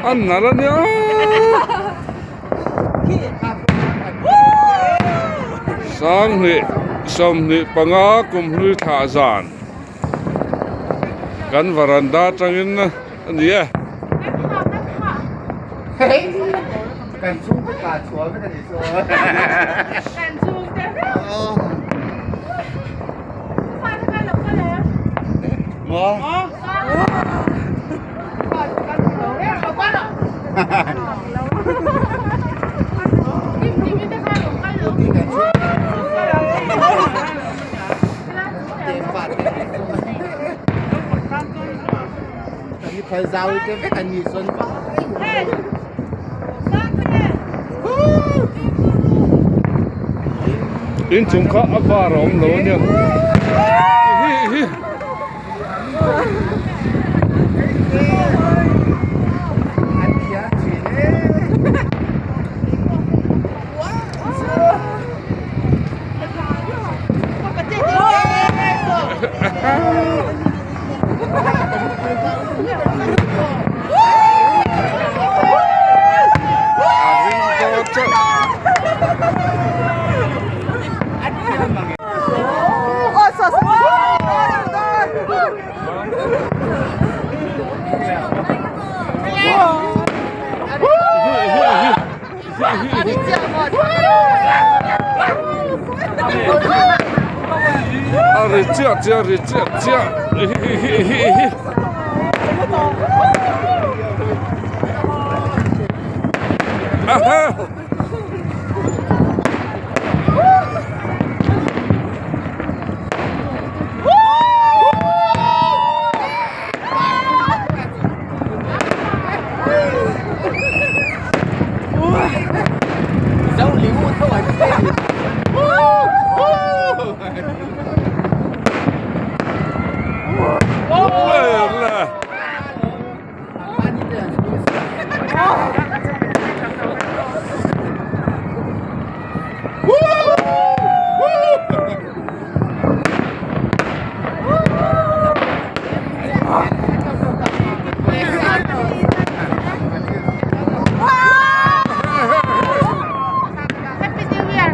A nalh a nia. Sanghnih 25 kum hlui thlah zan kan varanda atangin a ni e. Kan chhungte tla chhuah vek a ni chu. Kan chhungte reuh. Fate kan lo kal em? Maw? Inchung kha a var a awm lo a nia hi hi. A ri chiah chiah a ri chiah chiah hi hi. Happy New Year!